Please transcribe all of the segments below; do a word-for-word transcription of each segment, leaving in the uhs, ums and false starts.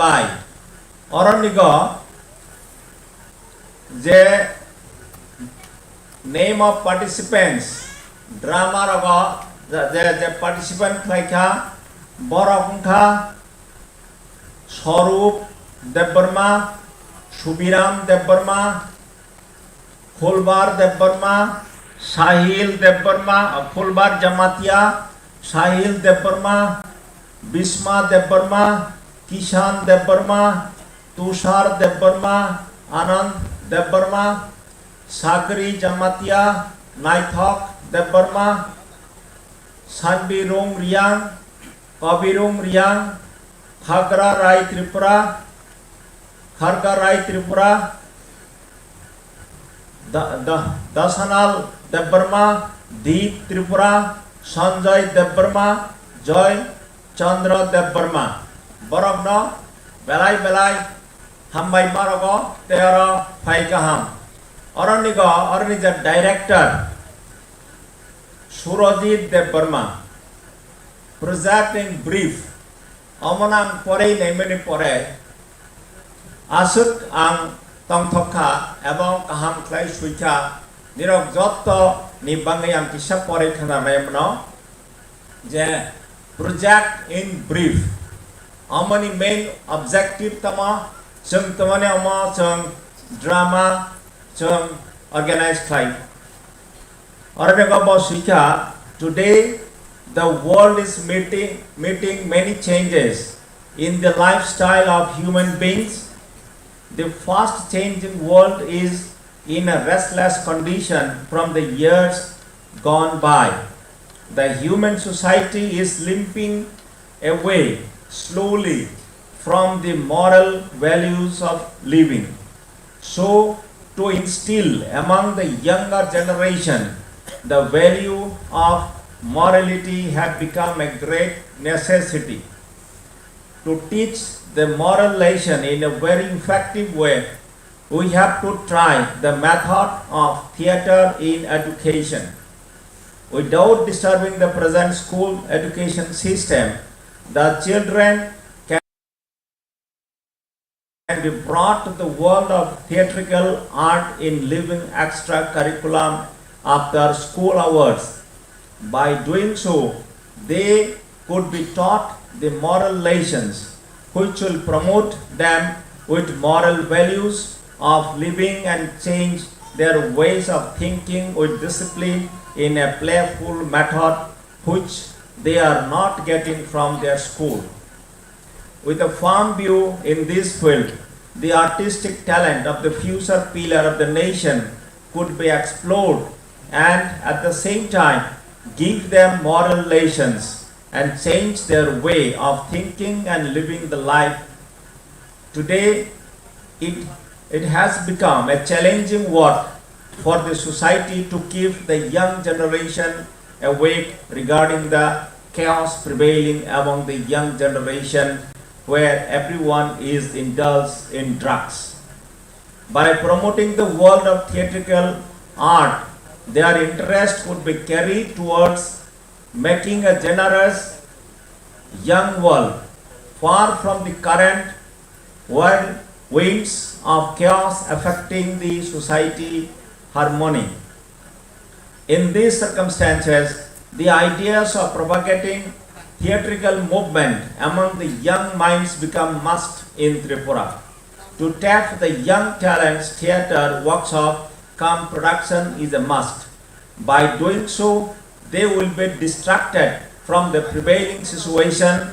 Bai. Oronigo je name of participants, drama rogo je, je, je participant khlaikha, borok wngkha Swarup Debbarma, Subiram Debbarma, Khulbar Debbarma, Sahil Debbarma, Khulbar Jamatia, Sahil Debbarma, Bisma Debbarma, Kishan Debbarma, Tushar Debbarma, Anand Debbarma, Sagri Jamatia, Naithok Debbarma, Sanbirung Riang, Kabirung Riang, Khagra Rai Tripura, Kharga Rai Tripura, Da-, Da-, Dasanal Debbarma, Deep Tripura, Sanjay Debbarma, Joy Chandra Debbarma. Borokno belai belai hambai marogo tei oro phai kaham. Oronigo, oroni je director Surajit Debbarma. Project in brief, omono ang porei naimani pore aswk ang tongthok kha ebong kaham khlai sui kha. Nirok jotto ni bagwi ang kisa porei khna nai mano je project in brief, omoni main objective tamo, chwng tamani omo chwng drama chwng organize khlai. Oronigo bo sui kha, today the world is meeting, meeting many changes in the lifestyle of human beings. The fast changing world is in a restless condition from the years gone by. The human society is slipping away slowly from the moral values of living. So, to instill among the younger generation the value of morality had become a great necessity. To teach the moral lesson in a very effective way, we have to try the method of theater in education. Without disturbing the present school education system, the children can be brought to the world of theatrical art in living extra curriculum after school hours. By doing so, they could be taught the moral lessons which will promote them with moral values of living and change their ways of thinking with discipline in a playful method which they are not getting from their school. With a firm view in this field, the artistic talent of the future pillar of the nation could be explored and at the same time give them moral lessons and change their way of thinking and living the life. Today, it, it has become a challenging work for the society to keep the young generation awake regarding the chaos prevailing among the young generation, where everyone is indulged in drugs. By promoting the world of theatrical art, their interest could be carried towards making a generous young world, far from the current whirlwinds of chaos affecting the society harmony. In these circumstances, the ideas of propagating theatrical movement among the young minds become must in Tripura. To tap the young talents, theatre workshop cum production is a must. By doing so, they will be distracted from the prevailing situation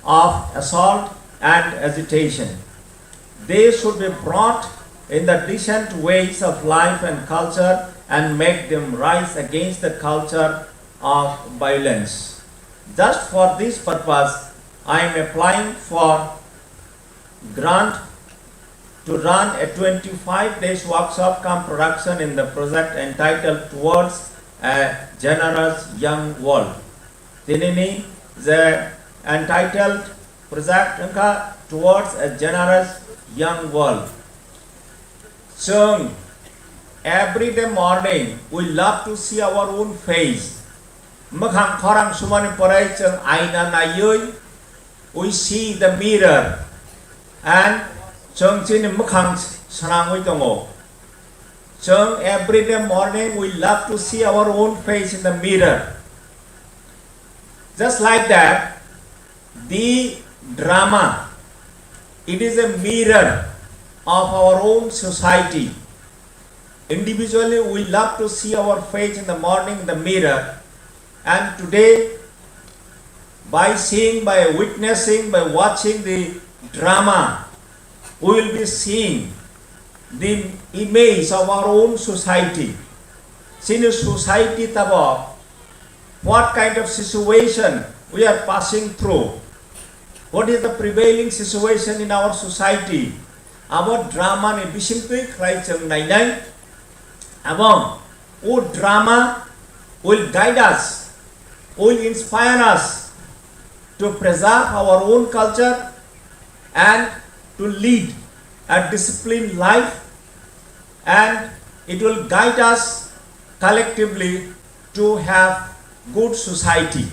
of assault and agitation. They should be brought in the decent ways of life and culture and make them rise against the culture of violence. Just for this purpose, I am applying for grant to run a twenty-five days workshop cum production in the project entitled Towards a Generous Young World. Tinini je entitled project wngkha Towards a Generous Young World. Chwng every day morning we love to see our own face. Mwkhang khorang sumani pore chwng aina naiwi We see the mirror and chwng chini mwkhang swnamwi tongo. Chwng every day morning we love to see our own face in the mirror. Just like that, the drama, it is a mirror of our own society. Individually, we love to see our face in the morning in the mirror, and today, by seeing, by witnessing, by watching the drama, we will be seeing the image of our own society. Chini society tabok what kind of situation we are passing through, what is the prevailing situation in our society, abo drama ni bisingtwi khlai chwng nainai. Abo o drama will guide us, will inspire us to preserve our own culture and to lead a disciplined life, and it will guide us collectively to have good society.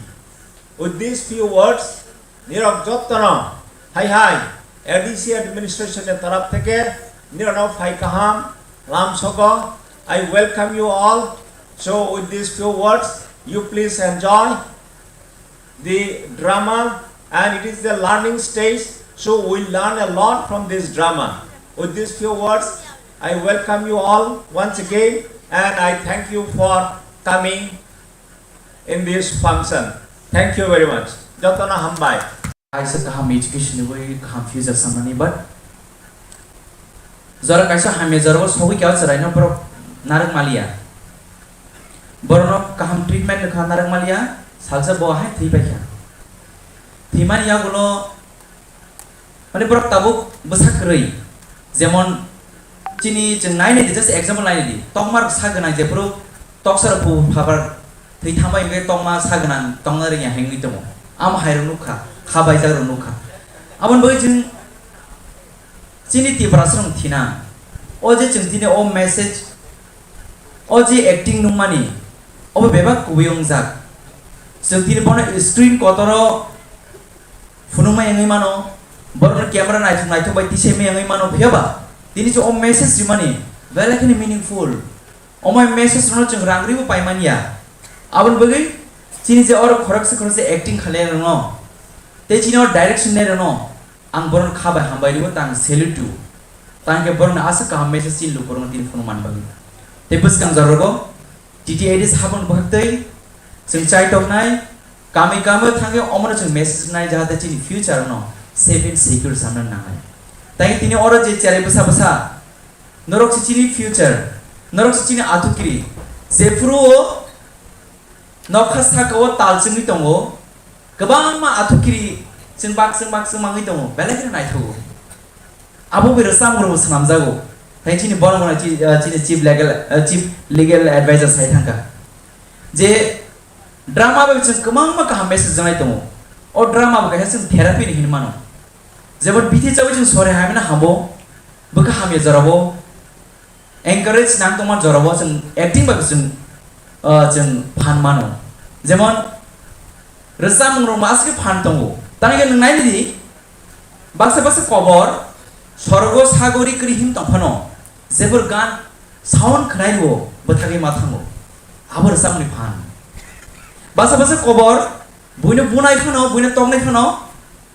With these few words, nirok jottono hai hai A D C administration ni taraf theke nirokno phai kaham lamsogo. I welcome you all. So with these few words, you please enjoy the drama, and it is the learning stage, so we learn a lot from this drama. With these few words, I welcome you all once again, and I thank you for coming in this function. Thank you very much. Jotono hambai. Kaisa kaham education ni bai kaham future samani, but jora kaisa hamya jora o sogwi kya chwrai no borok narwk maliya. Borok no kaham treatment no kha narwk maliya, salsa bo hai thwi paikha. Thwimani yagulo, mane, borok tabuk bwsa kwrwi, jemon chini chwng nainai di, just example nainai di, tokma rok sa gwnang, jephuru toksa rok bu phabar thwi thangbai hwnkhe tokma sa gwnang tongna rwngya hinwi tongo. Amo hai rok nukha, kha baijak rok nukha. Aboni bagwi chwng chini Tiprasa rok thina, o je chwng tini o message, o je acting nukmani, obo bebak kubui wngjak. Chwng tini bono screen kotoro phunukmai wngwi mano, borokno camera naithok naithok bai tisaimai wngwi mano, phiya ba tini chwng o message rimani belai kheno meaningful. Omo hai message rokno chwng rang ribo paimanya. Aboni bagwi chini je oro khoroksa khoroksa acting khlainai rokno tei chini oro direction nai rokno ang borokno kha bai hambai rio, tang salute rio. Tang khe borokno aswk kaham message chini lukurokno tini phunukmani bagwi. Tei bwskang jora rogo T T A D sabon bwkhaktwi chwng chaitoknai, kami kami thangwi omono chwng message rwnai, jahate chini future no safe and secure samna nangnai. Tai tini oro je cherai bwsa bwsa, norok se chini future, norok se chini athukiri, jephuru o nokha saka o tal chwngwi tongo, kwbangma athukiri chwng bak chwng bak chwng mangwi tongo, belai kheno naithogo. Abo bai rwchapmung rokbo swnamjago. Hai chini borok rok chi-, ah, chini chief legal, ah, chief legal advisor sai thangkha je drama bai chwng kwbangma kaham message rwnai tongo. O drama bo kaisa chwng therapy ni hinwi mano. Jemon bithi chawi chwng sore hamya no hambo, bwkha hamya jorabo encourage nang tongma jorao chwng acting bai chwng, ah, chwng phan mano. Jemon rwchapmung rok maske phan tongo. Tangwi nwng nai di, baksa baksa kobor sorogo sagori kwrwi him tong phano, jebor gan sound khwnai rio bwthagwi ma thango. Abo rwchapmungni phan. Baksa baksa kobor buino bunai phano, buino toknai phano,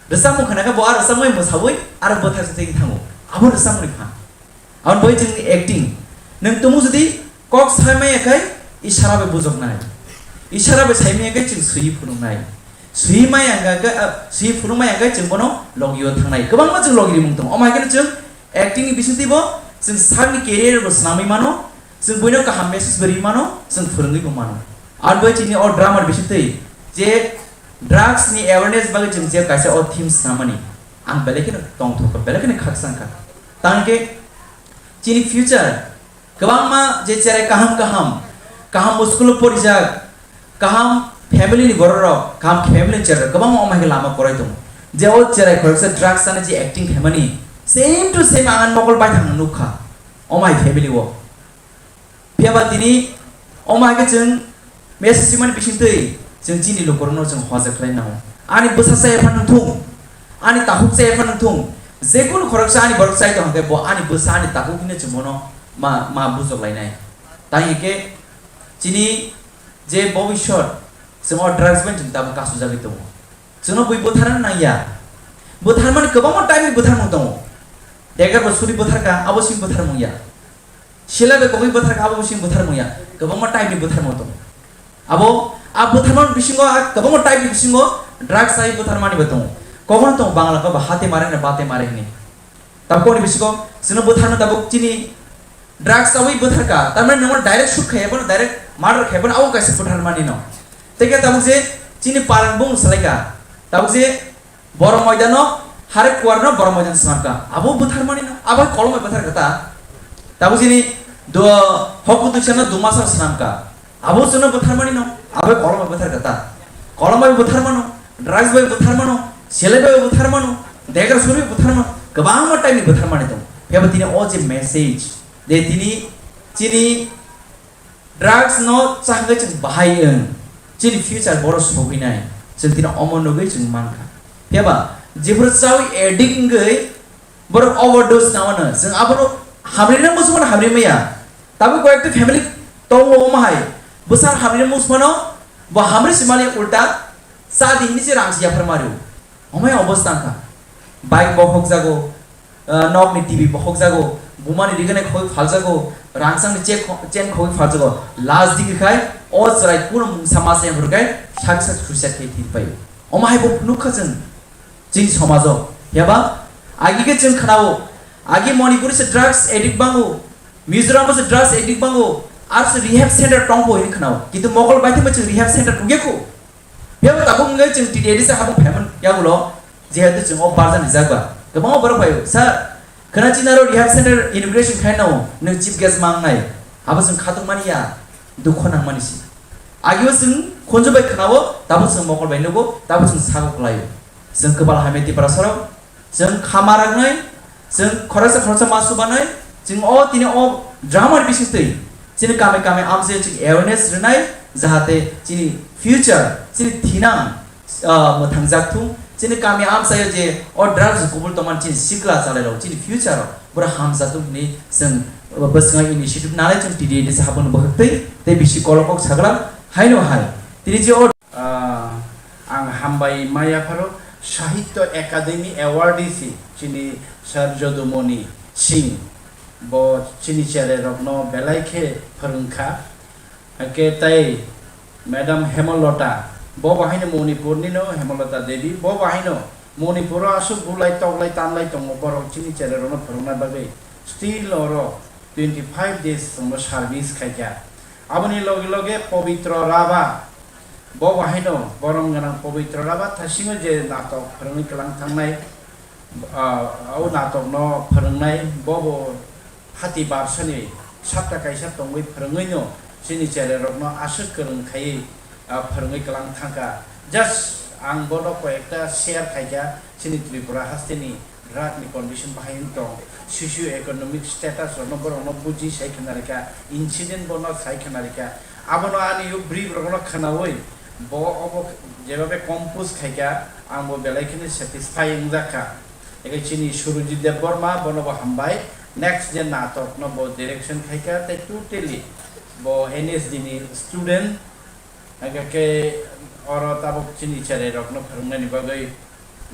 rwchapmung khna khe bo aro rwchapmung mwsawi aro bwthak se thango. Abo rwchapmungni phan. Aboni bagwi chwngni acting. Nwng tumung jodi kok sai maya khe isara bai bujoknai. Isara bai sai maya khe chwng swiwi phunuknai. Swiwi maya wngkha khe, ah, swiwi phunuk maya khe chwng bono logio thangnai. Kwbangma chwng logi rimung tongo. Omo hai kheno chwng acting ni bisingtwi bo chwng sakni career bo swnamwi mano. Chwng buino kaham message bo ri mano, chwng phwrwngwi bo mano. Aboni bagwi chini o drama ni bisingtwi je drugs ni awareness bagwi chwng je kaisa o theme swnamani, ang belai kheno tongthok kha, belai kheno khakchang kha. Tangkhe chini future kwbangma je cherai kaham kaham, kaham school o porijak, kaham family ni borok rok, kaham family ni cherai rok kwbangma omo hai khe lama kwrwi tongo. Je o cherai khoroksa drugs chana je acting khaimani, same to same ang ani mokol baithang nukha. Omo hai family o. Phiya ba tini omo hai khe chwng message rimani bisingtwi chwng chini lukurokno chwng hojak khlai nango. Ani bwsa chaya phano thung, ani takhuk chaya phano thung, jekunu khoroksa ani borok chai tong hwnkhe bo ani bwsa ani takhuk hino chwngbono ma, ma bujok lainai. Tai hwnkhe chini je bobiswt chwng o drugs bai chwng tabuk kasujagwi tongo. Chwngno bui bwtharna nangya. Bwtharmani kwbangma type ni bwtharmung tongo. Degar bo suri bwtharkha, abo simi bwtharmung ya. Sila bai kogwi bwtharkha, abo simi bwtharmung ya. Kwbangma type ni bwtharmung tongo. Abo a bwtharmani bisingo, a kwbangma type ni bisingo drugs ai bwtharmani bo tongo. Kobono tongo Bangla khe bo hate mare hwnwi, bate mare hwnwi. Tabukni bisingo chwngno bwtharno tabuk chini drugs chawi bwtharkha, tamni nangmani direct shoot khaiya phano, direct murder khaiya phano, abo kaisa bwtharmani no. Tei khe tabuk je chini paran bung salaikha, tabuk je borok moidano, hare kuarno borok moidan swnamkha, abo bwtharmani no, abo kolom bai bwtharkha ta. Tabuk chini do, hokhu tuisano dumasar swnamkha, abo chwngno bwtharmani no, abo kolom bai bwtharkha ta. Kolom bai bwtharmano, drugs bai bwtharmano, selai bai bwtharmano, degar suri bai bwtharmano, kwbangma type ni bwtharmani tongo. Phiya bo tini o je message, de tini chini drugs no chahangwi chwng bahai wng, chini future boro sogwinai, chwng tini omo nugwi chwng mankha. Phiya ba jephuru chawi addict wngwi borok overdose na mano, chwng abono hamrina muchungmano hamri maya. Tabuk koyekta family tongo omo hai, bwsa hamrina muchungmano bo hamri simani ulta cha di hini se rang si yaphar mario. Omo hai obostha wngkha. Bike bo hokjago, ah, nokni T V bo hokjago, bumani riganai khogwi phaljago, rangchakni chek kho-, chain khogwi phaljago. Last digi khai o chwrai kuno mungsa masa yang hwrwkhe sak sak suicide khai thwi paio. Omo hai bo nukha chwng chini somajo. Phiya ba agi khe chwng khnao, agi Manipuri se drugs addict bango, Mizoram se drugs addict bango, ar se rehab center tongbo hini khnao. Kintu Mokol baithangma chwng rehab center nukya kho. Phiya bo tabuk wngwi chwng T T A D se habung phaimani yagulo, jehetu chwng o barjani jak ba. Kwbangma borok phaio, "Sir, khwna chini aro rehab center inauguration khai nao, nwng chief guest ma wngnai." Abo chwng khatung mani ya, dukho nang mani si. Agio chwng khunju bai khnao, tabuk chwng Mokol bai nugo, tabuk chwng sago kwlaio. Chwng kwbal hamya Tiprasarok, chwng khama ragnai, chwng khoroksa khoroksa ma subanai, chwng o tini o drama ni bisingtwi chini kami kami amchai chwng awareness rwnai, jahate chini future, chini thinang, ah, mwthangjak thung, chini kami amchaio je o drugs kubul tongmani chini sikla chalairok, chini future rok boro hamjak thung hwnwi chwng bwskango initiative nanai chwng T D A D se habangno bwkhaktwi tei bisi kolok kok saglam haino hai. Tini je o Ah, ang hambai ma yapharo Sahitya Academy Awardee si chini Sir Jodumoni Singh, bo chini cherai rokno belai khe phwrwngkha. Hake tai Madam Hemolata, bo bahaino Manipur nino Hemolata Devi, bo bahaino Manipur o aswk bulai toklai tanlai tongo borok chini cherai rokno phwrwngna bagwi still oro twenty five days chwngno service khaikha. Aboni loge loge Pabitra Raba, bo bahaino borom gwnang Pabitra Raba thasingo je natok phwrwngwi kwlang thangnai, ah, o natokno phwrwngnai, bobo hati barsani sapta kaisa tongwi phwrwngwino chini cherai rokno aswk kwrwng khaiwi, ah, phwrwngwi kwlang thangkha. Just ang bono koyekta share khaikha, chini Tripura hasteni drug ni condition bahai wng tong, socio economic status rokno borokno buji sai khna rikha, incident bono sai khna rikha, abono ani o brief rokno khnaui bo obo jebabe compose khaikha, ang bo belai kheno satisfy wngjakha. Eke chini Surujit Debbarma bono bo hambai, next je natok no bo direction khaikha, tei totally bo N S D ni student, Hingkhe khe oro tabuk chini cherai rokno phwrwngnani bagwi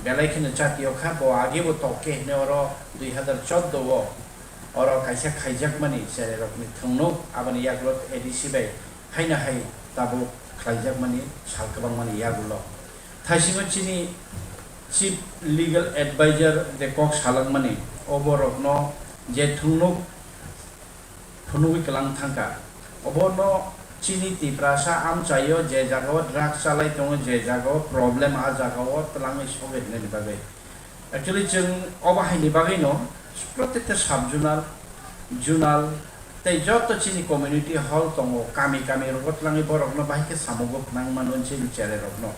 belai kheno chati o kha, bo age bo tok khe hwnwi oro dui hazar chordo o oro kaisa khaijakmani cherai rokni thwngnuk, aboni yagulo A D C bai haino hai tabuk khlaijakmani sal kwbangmani yagulo. Thaisingo chini Chief Legal Advisor de kok salangmani, o borokno je thwngnuk phunugwi kwlang thangkha. Obono chini Tiprasa amchaio je jagao drugs chalai tongo, je jagao problem, a jagao twlangwi sogwi rwnani bagwi. Actually, chwng obo haini bagwino protekta sub-zonal, zonal, tei joto chini community hall tongo, kami kami rogo twlangwi borokno bahai khe samungo phwnang mano chini cherai rokno.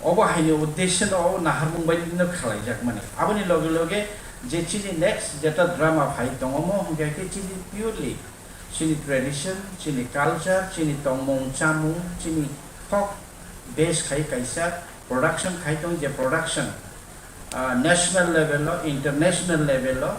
Obo haini uddesyo no, obo naharmung bai no khlaijakmani. Aboni loge loge je chini next jeta drama phai tongo, omo hwnkhe khe chini purely chini tradition, chini culture, chini tongmung chamung, chini folk base khai kaisa production khai tong, je production ah, national level o, international level o,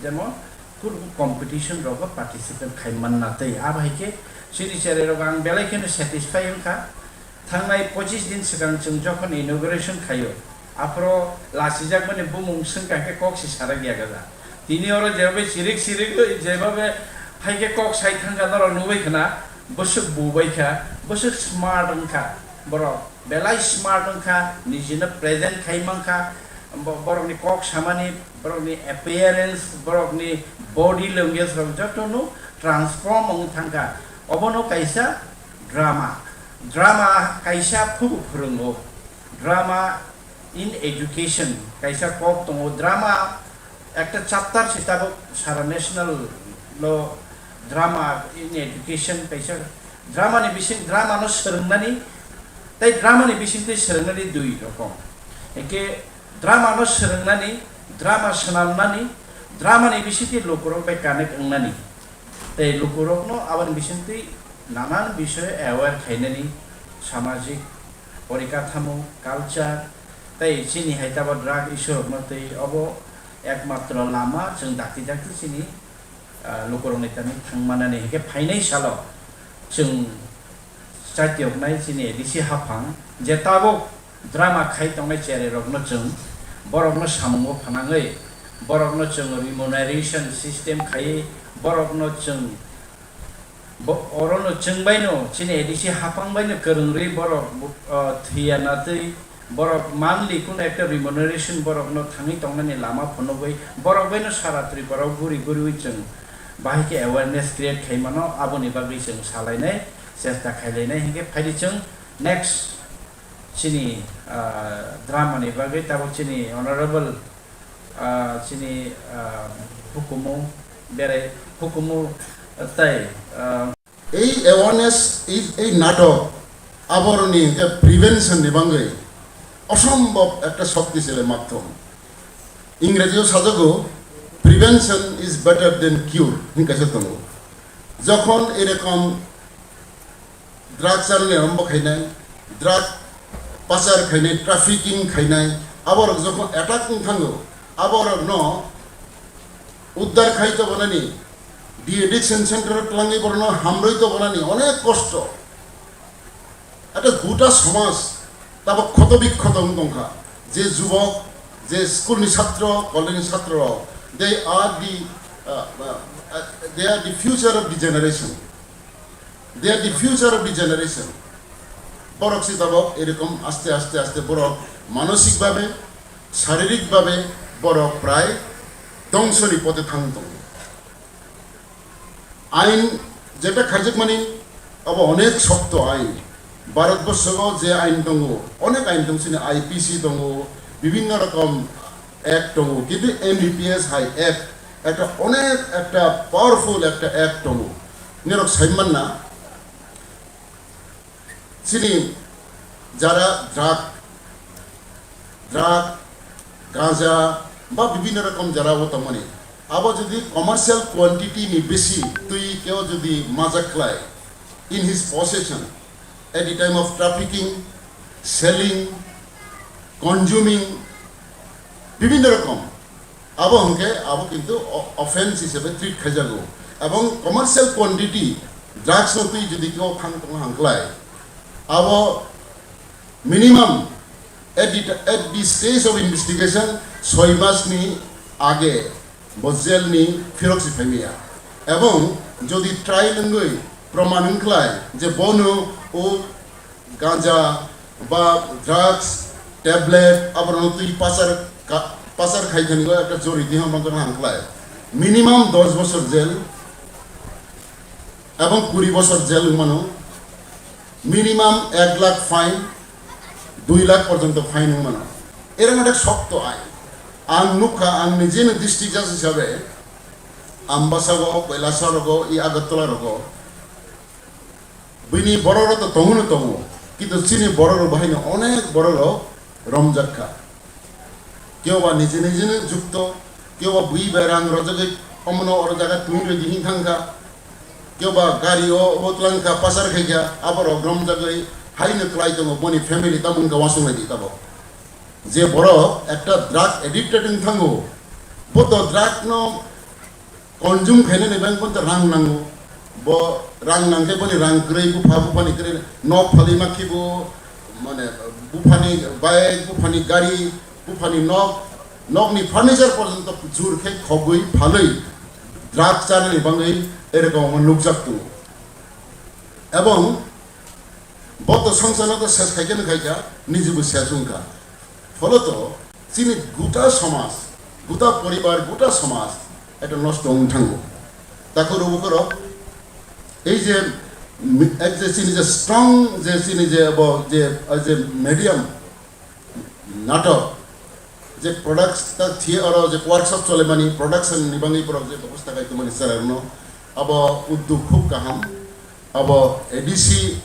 jemon kurbo competition rogo participate khai manna tei abo hai khe chini cherai rok ang belai kheno satisfy wngkha. Thangnai pochis din swkang chwng jokhon inauguration khaio, aphro lachijak mani bumung swngkha khe kok si sarak ya gaja. Tini oro jebai chirik chirik jebabe hai khe kok sai thangkha norok nugui khna, bwswk bubai kha, bwswk smart wngkha borok. Belai smart wngkha, nijino present khai mankha, bo-, borokni kok samani, borokni appearance, borokni body language rok jotono transform wng thangkha. Obono kaisa drama. Drama kaisa phubu phwrwngo. Drama in education kaisa kok tongo. Drama ekta chapter se tabuk sara national lo drama in education kaisa drama ni bising drama no swrwngnani tei drama ni bising tei swrwngnani dui rokom. Hingke drama no swrwngnani, drama swnamnani, drama ni bising tei lukurok bai connect wngnani tei lukurok no aboni bising tei nanan bisoy aware khainani samajik porikathamo, culture, tei chini hai tabo drug issue rokno tei obo ekmatro lama chwng dakti dakti chini, ah, lukurokni tani thangmanani. Hinkhe phainai salo chwng chaitiyoknai chini A D C haphang je tabuk drama khai tongnai cherai rokno chwng borokno samungo phanangwi borokno chwng remuneration system khaiwi borokno chwng Bo-, orono chwng baino, chini A D C haphang baino kwrwngwi borok, bo-, o, thwiya natwi borok monthly kuno ekta remuneration borokno thangwi tongnani lama phunugwi borok baino sara Tripura o guri guriwi chwng bahai khe awareness create khai mano, aboni bagwi chwng salainai, chesta khailainai. Hinkhe phaidi chwng next chini, ah, drama ni bagwi tabuk chini honorable, ah, chini, ah, hukumu berai hukumu, ah, tai, ah, Ei awareness, ei, ei natok, aboroni hwnkhe prevention ni bagwi osombhob ekta shoktisali madhyam. Ingreji o sajago, "Prevention is better than cure" hinwi kaisa tongo. Jokhon erokom drug charni arombo khainai, drug pachar khainai, trafficking khainai, aborok jokhon attack wng thango, aborokno uddar khai tobonani, de-addiction center o twlangwi borokno hamrwi tobonani onek kosto. Eta guta somaj tabok khoto bikhoto wng tongkha. Je jubok, je school ni satro, college ni satro rok, they are the, uh, uh, uh, they are the future of the generation. They are the future of the generation. Borok si tabok erokom aste aste aste borok manosik babe, sharirik babe borok prai dongso ni pote thang tongo. Ain jeta khaijakmani abo onek shokto ain. Bharatborsho o je ain tongo, onek ain tong sini I P C tongo, bibhinno rokom act tongo, kintu M B P S hai act ekta onek ekta powerful ekta act tongo. Norok sai manna, chini jara drug, drug, ganja ba bibhinno rokom jara o tongmani. Abo jodi commercial quantity ni besi twi keo jodi majak khlai in his possession at the time of trafficking, selling, consuming, bibhinno rokom. Abo hwnkhe abo kintu o-, offense hisabe treat khaijago. Ebong commercial quantity drugs no twi jodi keo thang tongo hangklai, abo minimum at the, at the stage of investigation soi mas ni age bo jail ni phirok si phaimaya. Ebong jodi trial wngwi proman wngkhlai je bono o ganja ba drugs, tablet, aborokno twi pasar ka-, pasar khai thani o ekta jori diha manjakna hangklai. Minimum dos bosor jail ebong kuri bosor jail wngmano. Minimum ek lakh fine, dui lakh porjonto fine wngmano. Erang ekta shokto ain. Ang nukha, ang nijeno district judge hisabe Ambasa o, Kailashahar o, i Agartala rogo. Bini borok rok to tongo no tongo, kintu chini borok rok bahai no onek borok rok romjak kha. Kebo ba nije nije no jukto, kebo ba bui bai rang rojagwi omono oro jaga twi rwdi hing thang kha, kebo ba gari o obo twlang kha, pasar khai kha, abo rok romjagwi hai no kwlai tongo, boni family tamo wngkha uansuk nai di tabok. Je borok ekta drug addicted wng thango, bo to drug no consume khainani bagwi bo to rang nango. Bo rang nangkhe boni rang kwrwi, bupha buphani kwrwi nok phalwi ma khibo, mane buphani bike, buphani gari, buphani nok, nokni furniture porjonto jur khe khogwi phalwi drug chanani bagwi erokom nukjak tongo. Ebong bo to songsarno to ses khaikhe no khaikha, nijibo ses wngkha. Pholoto chini guta somaj, guta poribar, guta somaj ekta nosto wng thango. Takhuk rw bukhuk rok, ei je mi-, ek je chini je strong je chini je bo je, je medium natok, je products ta thie oro je workshop cholemani production ni bagwi borok je bebosta khai tongmani chwrairokno, abo uddog khub kaham. Abo A D C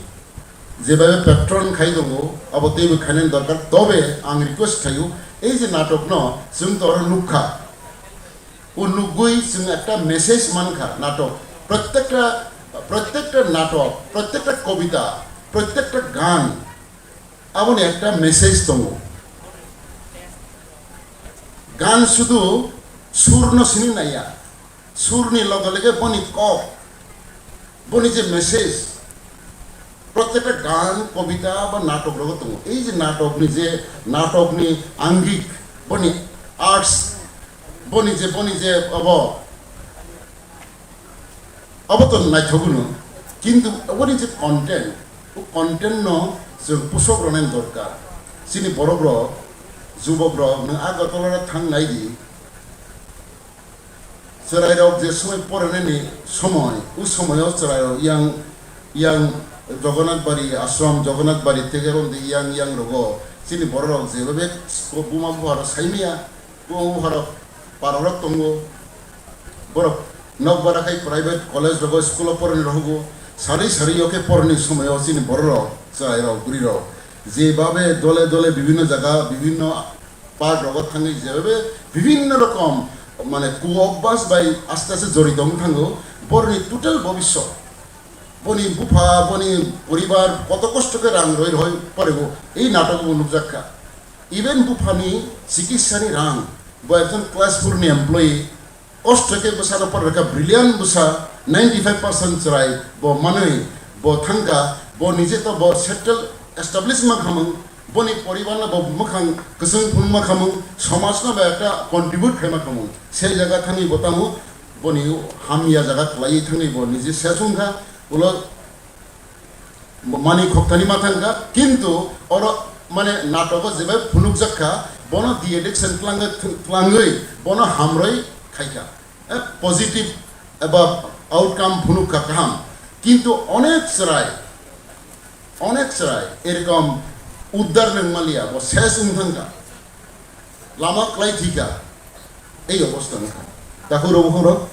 jebabe patron khai tongo, abo teibo khainani dorkar. Tobe ang request khaio, ei je natokno chwng to oro nukha, o nugwi chwng ekta message mankha. Natok, prottekta, prottekta natok, prottekta kobita, prottekta gan, aboni ekta message tongo. Gan sudu surno sini naiya, surni loge loge boni kok, boni je message, prottekta gan, kobita ba natok rogo tongo. Ei je natokni je, natokni angik, boni arts, boni je, boni je abo, abo to naithogwino, kintu aboni je content, o content no chwng pusok rwnani dorkar. Chini borok rok, jubok rok, nwng Agartala rok thang nai di, chwrai rok je somoi porinani somoi, o somoi o chwrai rok yang, yang Jagannath Bari ashram, Jagannath Bari tegeroni yang, yang rogo chini borok rok jeba bek buma bupha rok saimaya. Bo borok parorok tongo, borok nokbar khai private college rogo, school o porani rogo, sari sari o khe porani somoi o chini borok rok, chwrai rok, bwrwi rok, je babe dole dole bibhinno jaga, bibhinno park rogo thangwi je babe bibhinno rokom mane ku obas bai aste aste jorito wng thango, boroni total bobiswt, boni bupha, boni poribar koto kosto khe rang roi roi porego, ei natok o nukjak kha. Even buphani chikitsani rang, bo ekjon class four ni employee, kosto khe bwsano porikha, brilliant bwsa, ninety five percent chwrai bo manwi bo thangkha, bo nije to bo settle establish ma khamung, boni poribar no bo mwkhang kwchwng phunuk ma khamung, somaj no bo ekta contribute khai ma khamung, se jaga thangwi bo tamo boni hamya jaga kwlaiwi thangwi bo nije se chwngkha, ulo Bo mani khoktani ma thangkha, kintu oro mane natogo jebai phunukjak kha, bono de-addiction twlangwi, twlangwi bono hamroi khaikha. Eh, positive eba outcome phunukha kaham. Kintu onek chwrai, onek chwrai erokom uddar nangmaliya, bo ses wng thangkha. Lama kwlai thika, ei obostha wngkha. Takhuk rw bukhuk rw,